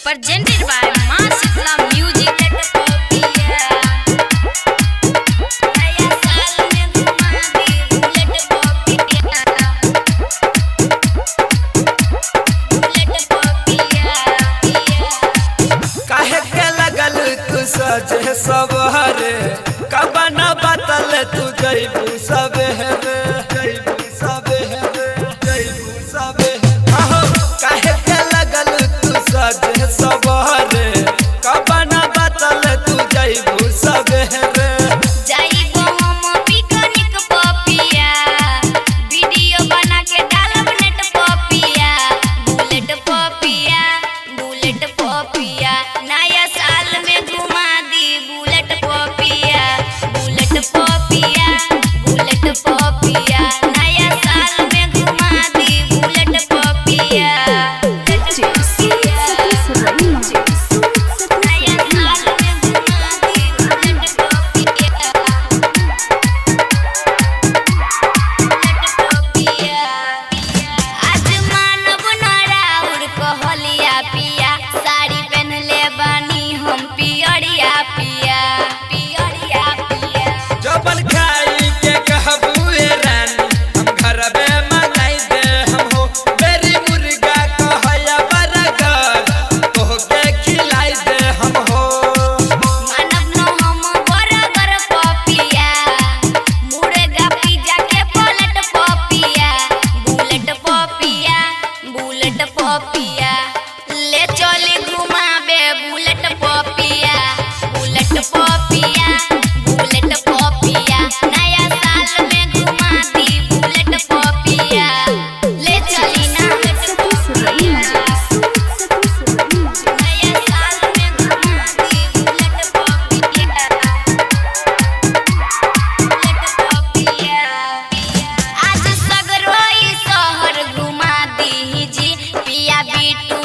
Presented by Maa Shitla Music. नया साल में घुमा दी बुलेट पपिया, बुलेट पपिया। काहे के लगल तू सजे सबहरे, कबना बतल तू जइबू सबेरे, जइबू सबेरे, जइबू सबेरे। आहो, काहे के लगल तू सजे सबहरे, कबना बतल तू जइबू सबेरे। जाइबो हम पिकनिक पपिया, वीडियो बना के डालब नेट पपिया, बुलेट पपिया, बुलेट पपिया। नया साल में घुमा दी बुलेट पपिया, बुलेट पपिया, बुलेट पपिया। नया साल में घुमा दी बुलेट पपिया। नया साल में घुमा दी बुलेट पपिया, आज मानव नाराउर कहलिया पिया, साड़ी पहनले बानी हम पियरिया पिया, पियरिया पिया। जबन खाई के कहबू ए रानी, हम घरबे मनाई दे हम हो। मेरी मुर्गा कहया बरगर, तोहके खिलाई दे हम हो। मानव न हम बरगर पपिया, मुर्गा पिज्जा के पलट पपिया, बुलेट पपिया, बुलेट पपिया। ले चली घुमाबे बुलेट पपिया, बुलेट पपिया, बुलेट पपिया। नया साल में घुमा दी बुलेट पपिया। ले चली ना पपिया। नया साल में घुमा दी बुलेट पपिया, बुलेट पपिया। आज सगरोई शहर घुमा दी जी पिया बिट्टू।